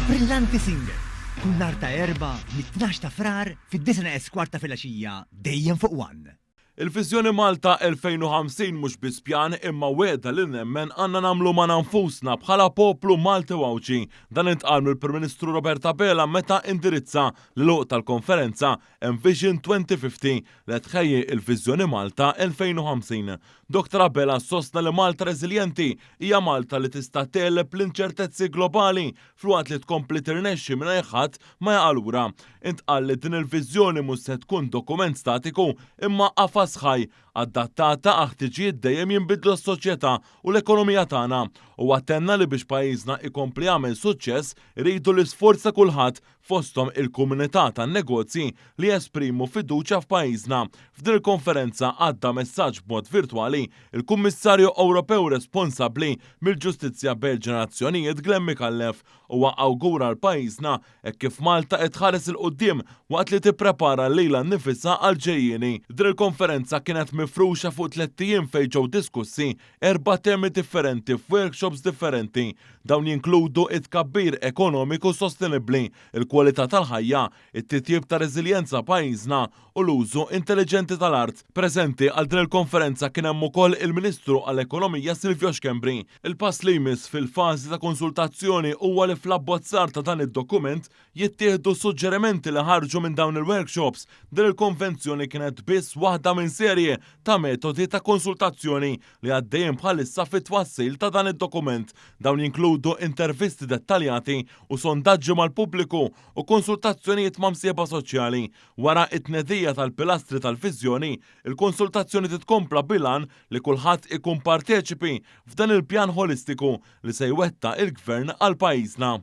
Brillanti Singer, kull nhar ta' Erbgħa mit-tnax ta' Frar fid-disgħa neqes kwart ta' filgħaxija dejjem fuq One. Il-Viżjoni Malta 2050 mhux biss pjan imma wegħda li nemmen għandna nagħmlu magħna nfusna bħala poplu Malti u Għawdxi. Dan intqal mill-Prim Ministru Robert Abela meta indirizza l-għeluq tal-konferenza Envision 2050 li qed tħejji il-Viżjoni Malta 2050. Dr Abela sostna li Malta reżiljenti hija Malta li tista' tegħleb l-inċertezzi globali filwaqt li tkompli tirnexxi mingħajr ħadd ma jaqa' lura. Intqal li din il-viżjoni mhux se tkun dokument statiku imma qafas ħaj, adattata għal ħtiġijiet dejjem jinbidlu tas-soċjetà u l-ekonomija tagħna. Huwa tenna li biex pajjiżna ikompli jagħmel suċċess iridu l-isforz ta' kulħadd fosthom il-komunità tan-negozji li jesprimu fiduċja f'pajjiżna. F'din il-konferenza għadda messaġġ b'mod virtwali il-Kummissarju Ewropew responsabbli mill-Ġustizzja bejn il-Ġenerazzjonijiet Glenn Micallef. Huwa awgura 'l pajjiżna hekk kif Malta qed tħares 'il quddiem waqt li tipprepara lilha nnifisha għall-ġejjieni. Din il-konferenza kienet mifruxa fuq tlett ijiem fejn ġew diskussi erba' temi differenti f'workshops differenti. Dawn jinkludu it-tkabbir ekonomiku sostenibbli, il-kwalità tal-ħajja, it-titjib ta' reżiljenza pajjiżna u l-użu intelliġenti tal-art. Preżenti għal din il-konferenza kien hemm ukoll il-Ministru għall-Ekonomija Silvio Schembri. Il-pass li jmiss fil-fażi ta' konsultazzjoni huwa li fl-abbozzar ta' dan id-dokument jittieħdu suġġerimenti li ħarġu minn dawn il-workshops. Din il-konvenzjoni kienet biss waħda minn serje ta' metodi ta' konsultazzjoni li għaddejjin bħalissa fit-twassil ta' dan id-dokument. Dawn jinkludu intervisti dettaljati u sondaġġi mal-pubbliku u konsultazzjonijiet ma' msieħba soċjali. Wara t-tnedija tal-pilastri tal-viżjoni, il-konsultazzjoni titkompla bil-għan li kulħadd ikun parteċipi f'dan il-pjan ħolistiku li se jwettaq il-Gvern għal pajjiżna.